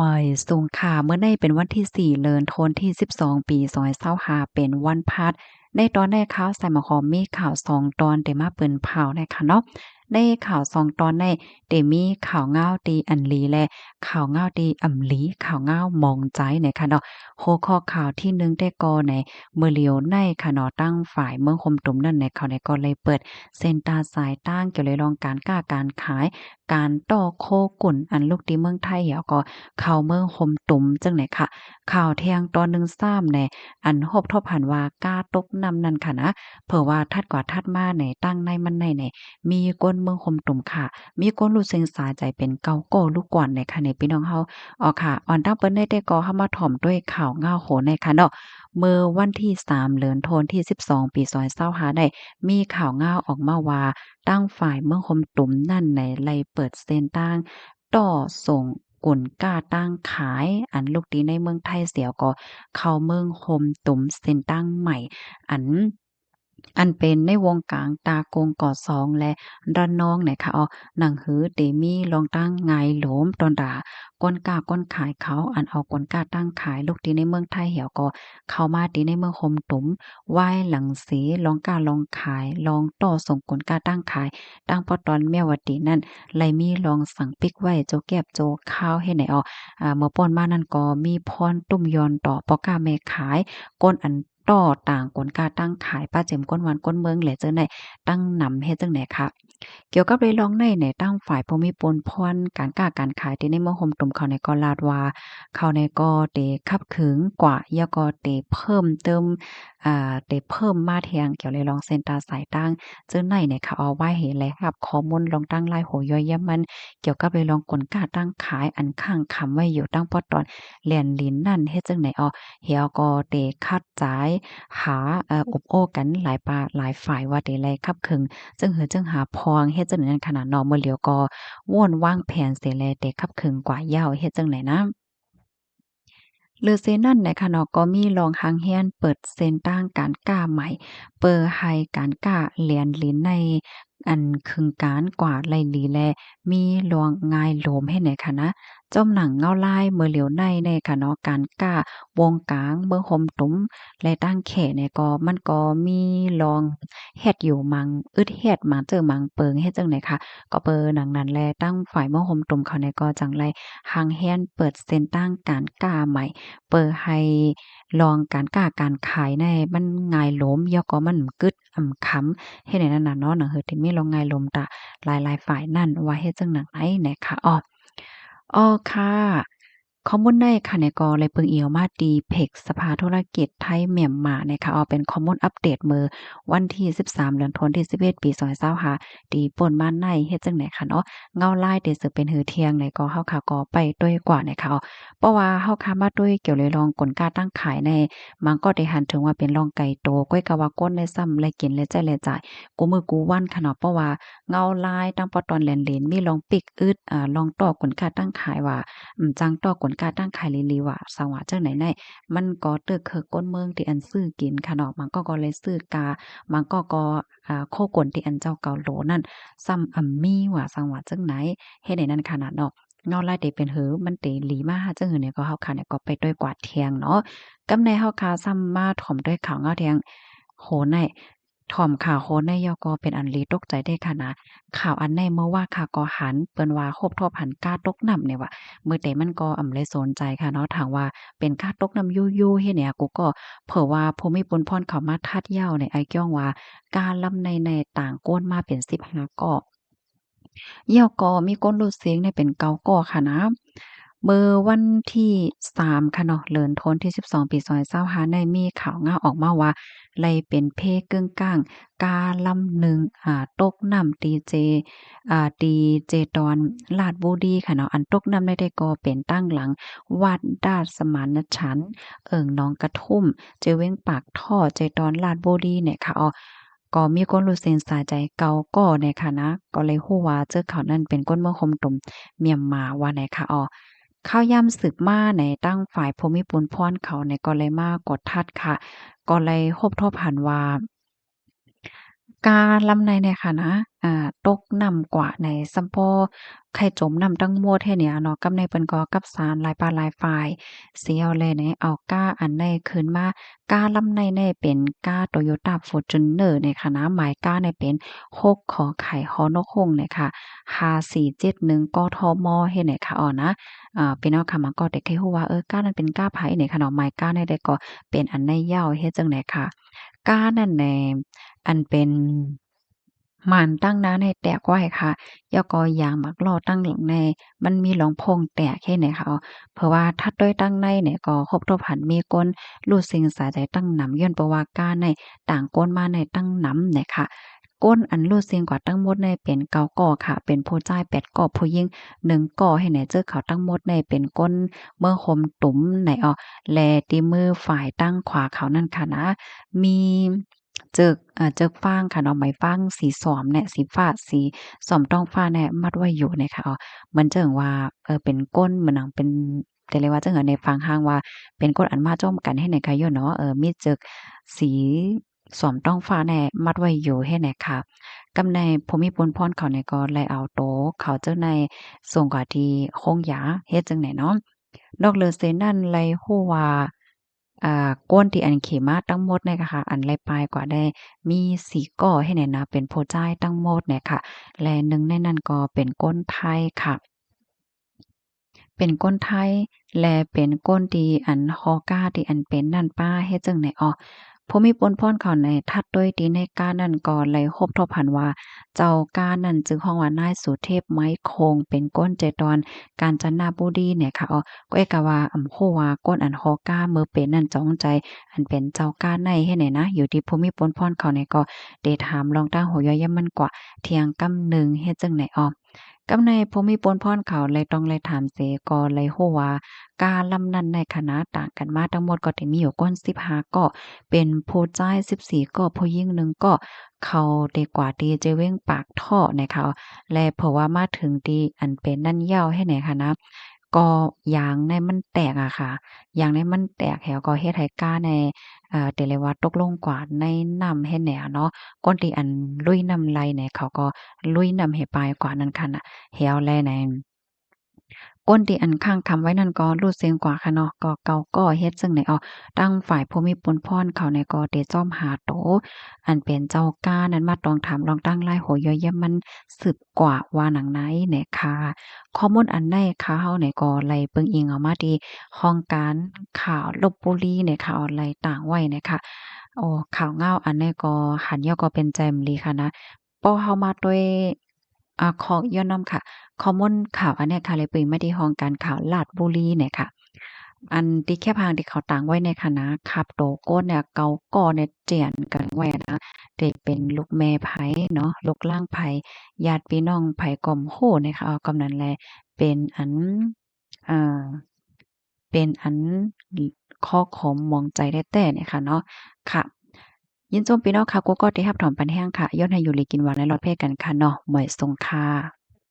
ມາຍສູງຄ່າ ມື້ນີ້ເປັນວັນທີສີ່ ເລີນໂທນທີສິບສອງ ປີສອງພັນຊາວຫ້າ ເປັນວັນພັດ. ໃນຕອນນີ້ຂ່າວສາຍໝາກຫອມມີຂ່າວສອງຕອນ ເດມາເປີນເຜົາແນ່ຄ່ະເນາະ. ໃນຂ່າວສອງຕອນນີ້ ເດມີຂ່າວງາວທີ່ອັນຫຼີ ແລະ ຂ່າວງາວທີ່ອຳຫຼີ ຂ່າວງາວໝອງໃຈແນ່ຄ່ະເນາະ. ຫົວຂໍ້ຂ່າວທີໜຶ່ງແຕ່ກໍໃນມື້ຫຼຽວໃນຄ່ະເນາະ ທາງຝ່າຍເມືອງຫົມຕຸມນັ້ນແນ່ ເຂົາແນ່ກໍໄດ້ເປີດເສັ້ນຕາສາຍຕາງ ກ່ຽວເລື່ອງການຄ້າການຂາຍ ການຕໍ່ໂຄກຸນ ອັນລຸກທີ່ເມືອງໄທ ແລ້ວກໍເຂົ້າເມືອງຫົມຕຸມ ຈັ່ງໃດຄະ. ຂ່າວທ່ຽງຕອນໜຶ່ງຊ້ຳແນ່ ອັນຮົບທົບຫັນວ່າກາຕົກນ້ຳນັ້ນຄະນະ ເພາະວ່າຖັດກວ່າຖັດມາໃນຕັ້ງໃນມັນໃນແນ່ ມີຄົນເມືອງຫົມຕຸມຄະ ມີຄົນຮູ້ເສັງສາໃຈເປັນເກົ້າກໍລູກກວນໃນຄະ ໃນພີ່ນ້ອງເຮົາ. ເອົາຄະ ອ່ອນຕັ້ງເປີດໃນແຕ່ກໍເຮົາມາຖອມດ້ວຍຂ່າວງາວໂຫໃນຄະເນາະ. ເມື່ອວັນທີສາມ ເລີນໂທນທີສິບສອງ ປີສອງພັນຊາວຫ້າ ໄດ້ມີຂ່າວງາວອອກມາວ່າ ທາງຝ່າຍເມືອງຫົມຕຸມນັ້ນໃນໄດ້ເປີດເສັ້ນທາງຕໍ່ສົ່ງກົນຄ້າຕ່າງຂາຍ ອັນລຸກທີ່ໃນເມືອງໄທ ແລ້ວກໍເຂົ້າເມືອງຫົມຕຸມ ເສັ້ນທາງໃໝ່ ອັນ ອັນເປັນໃນວົງກາງຕາກົງ ກສອງ ແລະ ລະນອງ ນະຄະ. ເອົາ ໜັງຫືເດມີລອງຕັ້ງງ່າຍໂຫຼມ ຕ້ອນຕາ ກົນຄ້າກົນຂາຍເຂົາ ອັນເອົາກົນຄ້າຕ່າງຂາຍ ລຸກທີ່ໃນເມືອງໄທ ແລ້ວກໍເຂົ້າມາທີ່ໃນເມືອງຫົມຕຸມ ວາຍຫຼັງເສ ລອງຄ້າລອງຂາຍ ລອງຕໍ່ສົ່ງກົນຄ້າຕ່າງຂາຍ ທາງປະຕອນແມວວະຕີນັ້ນ ໄດ້ມີລອງສັ່ງປິກໄວ້ຊົ່ວແກັບຊົ່ວຄາວ ເຮັດໃຫ້ ເອົາ ເມື່ອປ່ອນມານັ້ນກໍມີພອນຕຸ້ມຢອນຕໍ່ພໍ່ຄ້າແມ່ຂາຍ ຄົນອັນຕໍ່ຕ່າງກົນຄ້າຕ່າງຂາຍ ປະເຈັມຄົນບ້ານຄົນເມືອງ ແລະ ເຈົ້ານາຍຕັ້ງນຳ ເຮັດຈັ່ງໃດຄະ. ກ່ຽວກັບເລື່ອງໃນ ໃນທາງຝ່າຍຜູ້ມີປຸນພອນການຄ້າການຂາຍທີ່ໃນເມືອງຫົມຕຸມເຂົານີ້ກໍລາດວ່າ ເຂົານີ້ກໍເຕຂັບເຂືອງກວ່າ ແລ້ວກໍເຕເພີ່ມເຕີມ ອ່າ ເຕເພີ່ມມາແທງກ່ຽວເລື່ອງເສັ້ນຕາສາຍຕາງເຈົ້າໃນນີ້ເຂົາເອົາໄວ້ໃຫ້ໄດ້ຮັບຂໍ້ມູນລອງຕັ້ງຫຼາຍໂຫຍ້ອນຢ້ຳມັນ ກ່ຽວກັບເລື່ອງກົນຄ້າຕ່າງຂາຍອັນຄ້າງຄຳໄວ້ຢູ່ທາງປະຕອນແລນລິນນັ້ນ ເຮັດຈັ່ງໃດ ເອົາ ແລ້ວກໍເຕຂັດຈາຍຫາ ເອີ ອົບໂອ້ກັນຫຼາຍປາກຫຼາຍຝ່າຍວ່າເຕໄລ່ຂັບເຂືອງ ຈຶ່ງຫື ຈຶ່ງຫາພອງ ເຮັດຈັ່ງນັ້ນຂະນະເນາະ ມື້ຫຼຽວກໍໂຫວນວາງແຜນເສແລ ເຕຂັບເຂືອງກວ່າເຍົາ ເຮັດຈັ່ງໃດນະ. ຫຼືເສນັ້ນນະຄະເນາະ ກໍມີລອງຮ່າງແຮງເປີດເສັ້ນທາງການຄ້າໃໝ່ ເປີໃຫ້ການຄ້າແລນລິນໃນອັນເຄິ່ງການກວ່າໄລ່ຫຼີ ແລະ ມີລອງງ່າຍໂຫຼມເຮັດໃດຄະນະ. ຈົ່ມໜັງເງົາລາຍເມື່ອຫຼຽວໃນ ໃນຄະເນາະ ການຄ້າວົງກາງເມືອງຫົມຕຸມ ແລະ ຕ່າງແຂນນີ້ກໍ ມັນກໍມີລອງແຮດຢູ່ມັງ ອຶດແຮດມັງເຈີມັງເປິງ ເຮັດຈັ່ງໃດຄະ. ກໍເປີໜັງນັ້ນແລະ ທາງຝ່າຍເມືອງຫົມຕຸມເຂົານີ້ກໍຈັ່ງໄດ້ຮ່າງແຮງເປີດເສັ້ນທາງການຄ້າໃໝ່ ເປີໃຫ້ລອງການຄ້າການຂາຍໃນມັນງ່າຍໂຫຼມ ແລ້ວກໍມັນອຳກຶດອຳຄຳ ເຮັດໃດນັ້ນນະເນາະ ໜັງເຮີທີ່ມີລອງງ່າຍໂຫຼມຕາຫຼາຍໆຝ່າຍນັ້ນ ວ່າເຮັດຈັ່ງໃດໃນນະຄະ. ອໍ ອໍ ຄ່ະ ຂໍ້ມູນໃນຄະນີ້ກໍໄດ້ເພິ່ງອີງມາທີ່ເພຈສະພາທຸລະກິດໄທມຽນມານະຄະ ເອົາເປັນຂໍ້ມູນອັບເດດເມື່ອວັນທີສິບສາມ ເດືອນໂທນທີສິບເອັດ ປີສອງພັນຊາວຫ້າ ທີ່ປົນມາໃນ ເຮັດຈັ່ງໃດຄະເນາະ. ເງົາລາຍທີ່ເສືອເປັນຫືທ່ຽງໃດກໍເຮົາຄະກໍໄປຕົວກວ່ານະຄະ ເອົາ ເພາະວ່າເຮົາຄະມາຕົວກ່ຽວເລື່ອງກົນຄ້າຕັ້ງຂາຍໃນ ມັນກໍໄດ້ຫັນເຖິງວ່າເປັນລອງໄກໂຕ ກ້ອຍກະວ່າຄົນໃນຊ້ຳໄດ້ກິນໄດ້ໃຊ້ໄດ້ຈ່າຍ ກູ່ມື້ກູ່ວັນຄະເນາະ ເພາະວ່າເງົາລາຍທາງປະຕອນແລນລິນ ມີລອງປິກອຶດ ອາ ລອງຕໍ່ກົນຄ້າຕັ້ງຂາຍວ່າ ອາ ຈັ່ງຕໍ່ກົນຄ້າຕັ້ງຂາຍລີໆວ່າ ສັງວ່າຈັ່ງໃດໃນ ມັນກໍເຕີກເຄີກຄົນເມືອງທີ່ອັນຊື້ກິນຄະເນາະ ບາງກໍກໍເລີຍຊື້ກາ ບາງກໍກໍ ອາ ໂຄກົນທີ່ອັນເຈົ້າເກົ່າໂຫຼນັ້ນ ຊ້ຳອຳມີວ່າ ສັງວ່າຈັ່ງໃດ ເຮັດໃຫ້ນັ້ນຂະໜາດເນາະ ເງົາລາຍເຕເປັນຫື ມັນເຕຫຼີມາຫາຈັ່ງຫືນີ້ ກໍເຮົາຄະນີ້ກໍໄປດ້ວຍກວາດທ່ຽງເນາະ. ກຳໃນເຮົາຄະຊ້ຳມາຖອມດ້ວຍຂ່າວເງົາແທງໂຫໃນ ຖອມຂ່າວໂຫໃນ ແລ້ວກໍເປັນອັນລີຕົກໃຈເດ້ຄະນະ. ຂ່າວອັນໃນເມື່ອວານຄະກໍຫັນ ເພິ່ນວ່າຮົບທົບຫັນກາຕົກນ້ຳນີ້ວ່າ ມື້ແຕ່ມັນກໍອຳເລີຍສົນໃຈຄະເນາະ ຖາມວ່າເປັນກາຕົກນ້ຳຢູ່ໆເຮັດແນວ ກູກໍເຜີວ່າຜູ້ມີປຸນພອນເຂົາມາທັດເຍົາໃນອາຍກ້ອງວ່າ ກາລຳໃນໃນຕ່າງກວນມາເປັນສິບຫ້າກໍ ແລ້ວກໍມີຄົນຫຼຸດເສັງໃນເປັນເກົ້າກໍຄະນະ. ເມື່ອວັນທີສາມຄະເນາະ ເດືອນໂທນທີສິບສອງ ປີສອງພັນຊາວຫ້າ ໃນມີຂ່າວງາວອອກມາວ່າ ໄດ້ເປັນເພເກິ່ງກ້າງ ກາລຳໜຶ່ງ ອາ ຕົກນ້ຳທີ່ເຈ ອາ ທີ່ເຈຕອນລາດບູລີຄະເນາະ ອັນຕົກນ້ຳໃນແທ້ກໍເປັນທາງຫຼັງວັດລາຊະມານະສັນ ເອີ່ງໜອງກະທຸ້ມ ເຈວຽງປາກທໍ່ ເຈຕອນລາດບູລີນີ້ຄະ ເອົາ ກໍມີຄົນຮູ້ເສັ້ນສາຍໃຈເກົ້າກໍແນ່ຄະນະ ກໍເລີຍຮູ້ວ່າເຈົ້າເຂົານັ້ນເປັນຄົນເມືອງຫົມຕຸມ ມຽນມາ ວ່າແນ່ຄະ ເອົາ ຂ່າວຍາມສືບມາໃນ ທາງຝ່າຍຜູ້ມີປຸນພອນເຂົານີ້ກໍເລີຍມາກວດທັດຄະ ກໍເລີຍພົບທົບຫັນວ່າ ກາລຳໃນແນ່ຄ່ະນະ ອາ ຕົກນ້ຳກວ່າໃນ ສ່ຳພໍໄຄຈົມນ້ຳທັງໝົດເຮັດແນວເນາະ. ກຳໃນເພິ່ນກໍກັບສານຫຼາຍປາກຫຼາຍຝ່າຍ ເຊວແລໃນເອົາກາອັນໃນຄືນມາ. ກາລຳໃນແນ່ເປັນກາໂຕໂຍຕ້າຟໍຈູນເນີແນ່ຄ່ະນະ ໝາຍກາແນ່ເປັນຫົກ ຂໍໄຂ່ ຮໍນົກ ຮຸ່ງແນ່ຄ່ະ ຫ້າສີ່ເຈັດໜຶ່ງ ກທມ ເຮັດແນ່ຄ່ະ ອໍນະ. ອາ ພີ່ນ້ອງຂ້າມາກໍໄດ້ເຄີຍຮູ້ວ່າ ເອີ ການັ້ນເປັນກາໃຜແນ່ຄ່ະເນາະ ໝາຍກາແນ່ແຕ່ກໍເປັນອັນໃນເຍົາເຮັດຈັ່ງໃດຄ່ະ. ການັ້ນແນ່ ອັນເປັນ ໝານຕັ້ງໜ້າໃນແຕກໄວ້ຄ່ະ ແລ້ວກໍຢາງໝາກລໍ້ຕັ້ງຫຼັງໃນ ມັນມີລອງໂພງແຕກເຮັດແນ່ຄ່ະ. ເພາະວ່າຖັດດ້ວຍຕັ້ງໃນແນ່ກໍພົບທົບຫັນມີຄົນລູດຊິງສາຍໃຈຕັ້ງນຳ ຍ້ອນເພາະວ່າກາໃນຕ່າງຄົນມາໃນຕັ້ງນຳແນ່ຄ່ະ. ຄົນອັນລູດຊິງກວ່າທັງໝົດໃນເປັນເກົ້າກໍຄ່ະ ເປັນຜູ້ຊາຍແປດກໍ ຜູ້ຍິງໜຶ່ງກໍເຮັດແນ່. ເຈີກເຂົາທັງໝົດໃນເປັນຄົນເມືອງໂຮມຕຸມໃນອອ ແລະ ທີ່ມືຝ່າຍທາງຂວາເຂົານັ້ນຄ່ະນະ ມີ ເຈີກ ເຈີກຟາງຄ່ະເນາະ ໄມ້ຟາງສີສອມແນ່ ສີຟ້າ ສີສອມທ້ອງຟ້າແນ່ ມັດໄວ້ຢູ່ແນ່ຄ່ະ. ເໝືອນເຊິ່ງວ່າ ເອີ ເປັນກົ້ນ ເໝືອນໜັງເປັນ ແຕ່ເລີຍວ່າຈັ່ງໃດ ໃນຟາງຮ່າງວ່າເປັນກົ້ນອັນມາຈົມກັນເຮັດແນ່ຄ່ະ ຍ້ອນເນາະ ເອີ ມີເຈີກສີສອມທ້ອງຟ້າແນ່ ມັດໄວ້ຢູ່ເຮັດແນ່ຄ່ະ. ກຳໃນຜູ້ມີປຸນພອນເຂົານີ້ກໍໄດ້ເອົາໂຕເຂົາເຈົ້າໃນສົ່ງກວ່າທີ່ໂຮງຢາເຮັດຈັ່ງໃດເນາະ. ນອກເຫຼືອເສຍນັ້ນ ໄດ້ຮູ້ວ່າ ອ່າ ຄົນທີ່ອັນຂີ່ມ້າທັງໝົດນີ້ກະຄ່ະ ອັນໄລ່ປ່າຍກວ່າໄດ້ມີສີ່ກໍເຮັດແນ່ນະ ເປັນຜູ້ຊາຍທັງໝົດແນ່ຄ່ະ ແລະ ໜຶ່ງໃນນັ້ນກໍເປັນຄົນໄທຄ່ະ ເປັນຄົນໄທ ແລະ ເປັນຄົນທີ່ອັນຫໍ່ກາທີ່ອັນເປັນນັ້ນປາເຮັດຈັ່ງໃດອອ. ຜູ້ມີປຸນພອນເຂົາໃນ ຖັດໂດຍທີ່ໃນການັ້ນກໍໄດ້ພົບທົບຫັນວ່າ ເຈົ້າການັ້ນຈື່ຮ້ອງວ່ານາຍສຸເທບ ໄມ້ຄົງ ເປັນຄົນເຈດອນ ການຈະນະບູລີແນ່ຄ່ະ. ກໍເອກະວ່າ ອຳ ຮູ້ວ່າຄົນອັນຫໍ່ກາເມີເປັນນັ້ນ ຈອງໃຈອັນເປັນເຈົ້າກາໃນເຮັດແນ່ນະ. ຢູ່ທີ່ຜູ້ມີປຸນພອນເຂົານີ້ກໍໄດ້ຖາມລອງທາງຫົວຢອຍຢາມັນກວ່າທ່ຽງກຳໜຶ່ງເຮັດຈັ່ງໃດອອ. ກຳໃນຜູ້ມີປຸນພອນເຂົາໄດ້ຕ້ອງໄດ້ຖາມເສ ກໍໄດ້ຮູ້ວ່າກາລຳນັ້ນໃນຂະນະຕ່າງກັນມາທັງໝົດກໍໄດ້ມີຢູ່ຄົນສິບຫ້າກໍ ເປັນຜູ້ຊາຍສິບສີ່ກໍ ຜູ້ຍິງໜຶ່ງກໍ ເຂົາໄດ້ກວ່າທີ່ເຈເວັງປາກທໍ່ແນ່ຄ່ະ ແລະ ເພາະວ່າມາເຖິງທີ່ອັນເປັນນັ້ນແລ້ວເຮັດແນ່ຄ່ະນະ ກໍຢາງໃນມັນແຕກອະຄ່ະ ຢາງໃນມັນແຕກແລ້ວກໍເຮັດໃຫ້ກາໃນ ເອີ ແຕ່ເລີຍວ່າຕົກລົງກວ່າໃນນ້ຳເຮັດແນ່ເນາະ. ຄົນທີ່ອັນລຸຍນ້ຳໄລ່ແນ່ ເຂົາກໍລຸຍນ້ຳໃຫ້ປ່າຍກວ່ານັ້ນຄ່ະນະ ແລ້ວແລໃນ ຄົນທີ່ອັນຄ້າງຄຳໄວ້ນັ້ນກໍຫຼຸດເສັງກວ່າຄ່ະເນາະ ກໍເກົ້າກໍເຮັດຈັ່ງໃດອອ. ທາງຝ່າຍຜູ້ມີປຸນພອນເຂົານີ້ກໍໄດ້ຊອມຫາໂຕ ອັນເປັນເຈົ້າການັ້ນມາຕ້ອງຖາມລອງຕັ້ງລາຍຫົວຢອດຢ້ຽມມັນສືບກວ່າວ່າໜັງໃນແນ່ຄ່ະ. ຂໍ້ມູນອັນໃນຂ່າວເຮົານີ້ກໍໄດ້ເບິ່ງອີງເອົາມາທີ່ຫ້ອງການຂ່າວລົບບຸລີແນ່ຄ່ະ ໄດ້ຕາງໄວ້ແນ່ຄ່ະ. ໂອ ຂ່າວງາວອັນນີ້ກໍຫັນແລ້ວກໍເປັນໃຈມາລີຄ່ະນະ. ເພາະເຮົາມາດ້ວຍ ອາ ຂໍຍ້ອນນຳຄ່ະ ຂໍ້ມູນຂ່າວອັນເນີ້ຍຄ່ະ ແລະ ເປີດມາທີ່ຫ້ອງການຂ່າວລາດບຸລີແນ່ຄ່ະ. ອັນທີ່ແຄບຮ່າງທີ່ເຂົາຕາງໄວ້ແນ່ຄ່ະນະ ຄັບໂຕໂກນເນ່ຍ ເກົ້າກໍເນ່ຍ ຈຽນກັນໄວ້ນະ ທີ່ເປັນລູກແມ່ໃຜເນາະ ລູກຫຼານໃຜ ຍາດພີ່ນ້ອງໃຜກໍບໍ່ຮູ້ແນ່ຄ່ະ. ກໍນັ້ນແຫຼະ ເປັນອັນ ອ່າ ເປັນອັນ ຂໍ້ຄວາມໝອງໃຈແທ້ໆ ເນຍຄ່ະເນາະ. ຄ່ະ ຍິນຊົມພີ່ນ້ອງຄ່ະ ກູກໍທີ່ຮັບຖອມປັນແຮງຄ່ະ ຍ້ອນໃຫ້ຢູ່ດີກິນຫວານ ແລະ ລອດແພກັນຄ່ະເນາະ. ໝວຍສົງຄ່ະ.